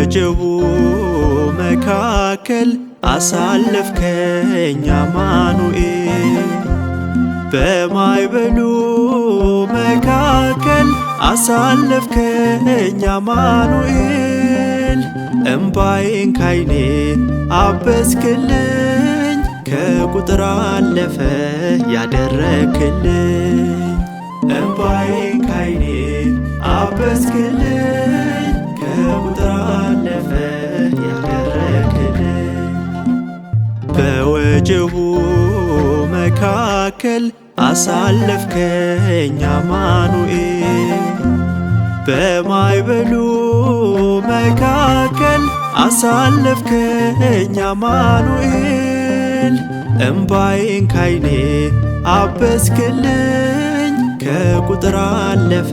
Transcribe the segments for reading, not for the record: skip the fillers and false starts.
በወጀቡ መካከል አሳለፍከኝ አማኑኤል። በማዕበሉ መካከል አሳለፍከኝ አማኑኤል። እምባዬን ካይኔ አበስክልኝ፣ ከቁጥር አለፈ ያደረክልኝ። እምባዬን ካይኔ አበስክልኝ፣ ከቁጥር አለፈ ያደረክልኝ። በወጀቡ መካከል አሳለፍከኝ አማኑኤል። በማዕበሉ መካከል አሳለፍከኝ አማኑኤል። እምባዬን ካይኔ አበስክልኝ፣ ከቁጥር አለፈ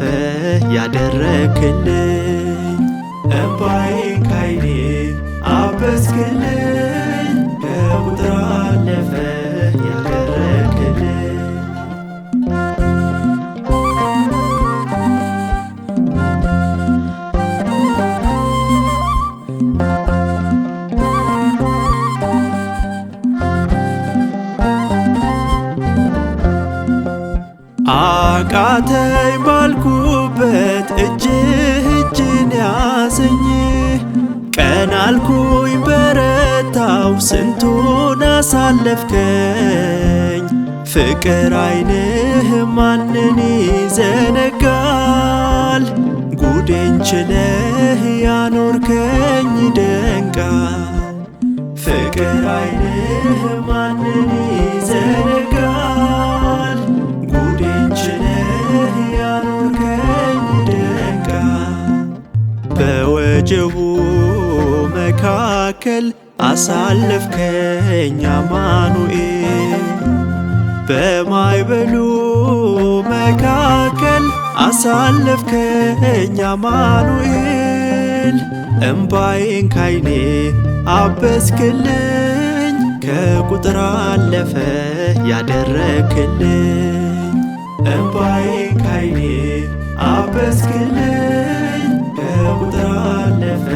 ያደረክልኝ። እምባዬን ካይኔ አበስክልኝ፣ ከቁጥር አለፈ ያደረክልኝ። አቃተኝ ባልኩበት እጅህ እጅን ያዘኝ፣ ቀና አልኩኝ በረታው ስንቱን አሳለፍከኝ። ፍቅር ዓይንህ ማንን ይዘነጋል? ጉዴን ችለህ ያኖርከኝ ይደንቃል። ፍቅር ዓይንህ ማንን ይዘነጋል? ጉዴን ችለህ ያኖርከኝ ይደንቃል። በወጀቡ መካከል አሳለፍከኝ አማኑኤል። በማዕበሉ መካከል አሳለፍከኝ አማኑኤል። እምባዬን ካይኔ አበስክልኝ፣ ከቁጥር አለፈ ያደረክልኝ። እምባዬን ካይኔ አበስክልኝ፣ ከቁጥር አለፈ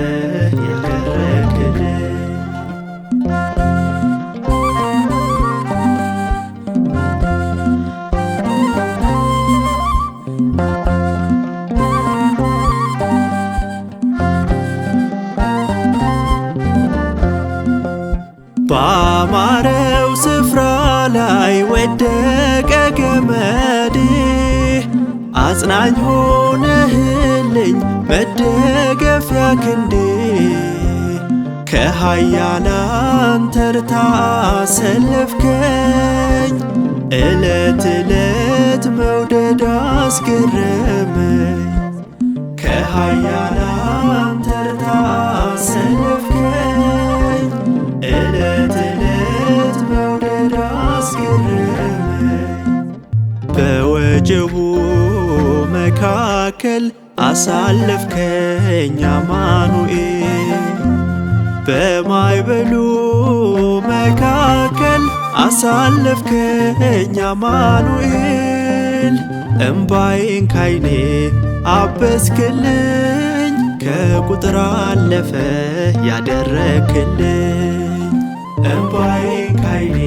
ያደረክልኝ። ባማረው ስፍራ ላይ ወደቀ ገመዴ፣ አጽናኝ ሆነህልኝ መደገፊያ ክንዴ። ከኃያላን ተርታ አሰለፍከኝ፣ ዕለት ዕለት መውደድ አስገረመኝ። ከኃያላን ተርታ አሰለፍከኝ፣ ዕለት ዕለት መውደድ አስገረመኝ። በወጀቡ መካከል አሳለፍከኝ አማኑኤል። በማዕበሉ መካከል አሳለፍከኝ አማኑኤል። እምባዬን ካይኔ አበስክልኝ፣ ከቁጥር አለፈ ያደረክልኝ። እምባዬን ካይኔ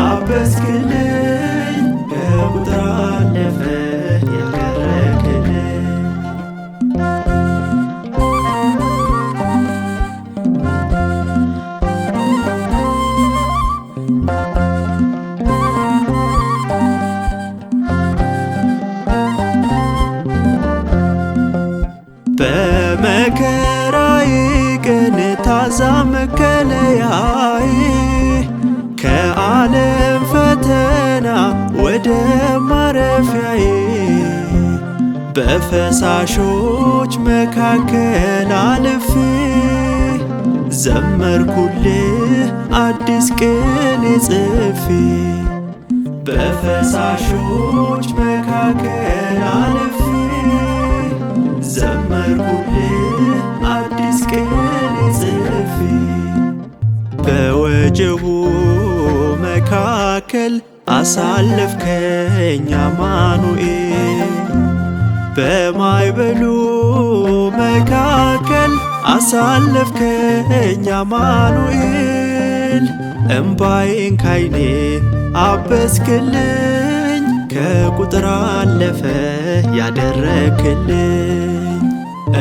አበስክልኝ፣ ከቁጥር አለፈ ያደረክልኝ። በመከራዬ ቀን ታዛ መከለያዬ፣ ከዓለም ፈተና ወደ ማረፊያዬ። በፈሳሾች መካከል አልፌ ዘመርኩልህ አዲስ ቅኔ ጽፌ። በፈሳሾች መካከል አልፌ ዘመርኩልህ አዲስ ቅኔ ጽፌ። በወጀቡ መካከል አሳለፍከኝ አማኑኤል። በማዕበሉ መካከል አሳለፍከኝ አማኑኤል። እምባዬን ካይኔ አበስክልኝ፣ ከቁጥር አለፈ ያደረክልኝ።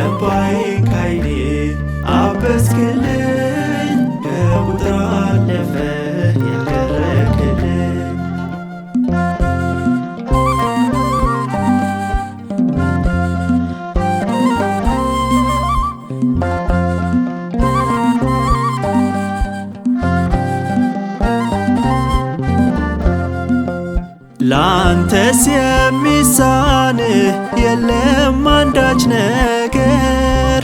እምባዬን ካይኔ አበስክልኝ፣ ከቁጥር አለፈ ያደረክልኝ። ላንተስ የሚሳንህ የለም አንዳች ነገር፣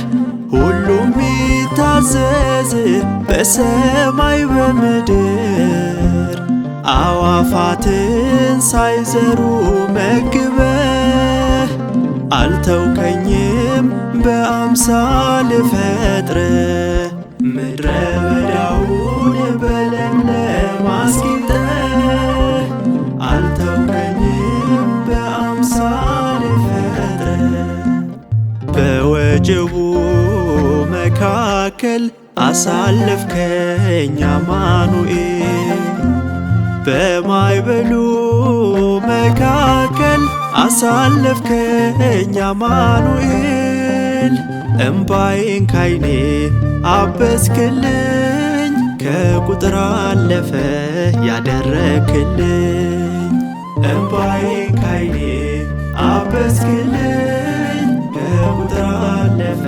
ሁሉም ሚታዘዝ በሰማይ በምድር። አዋፋትን ሳይዘሩ መግበህ፣ አልተውከኝም በአምሳል ፈጥረ። ምድረ በዳውን በለምለም አስጊጠህ፣ አልተውከኝም በአምሳል ፈጥረ። በወጀቡ መካከል አሳለፍከኝ አማኑኤል። በማዕበሉ መካከል አሳለፍከኝ አማኑኤል። እምባዬን ካይኔ አበስክልኝ፣ ከቁጥር አለፈ ያደረክልኝ። እምባዬን ካይኔ አበስክልኝ፣ ከቁጥር አለፈ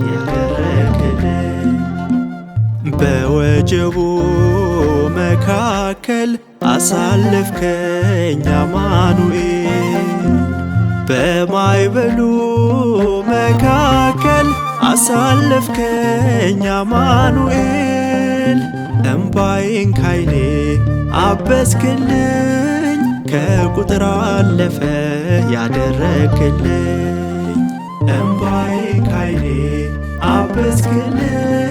ያደረክልኝ። በወጀቡ መካከል አሳለፍከኝ አማኑኤል። በማዕበሉ መካከል አሳለፍከኝ አማኑኤል። እምባዬን ካይኔ አበስክልኝ፣ ከቁጥር አለፈ ያደረክልኝ። እምባዬን ካይኔ አበስክልኝ፣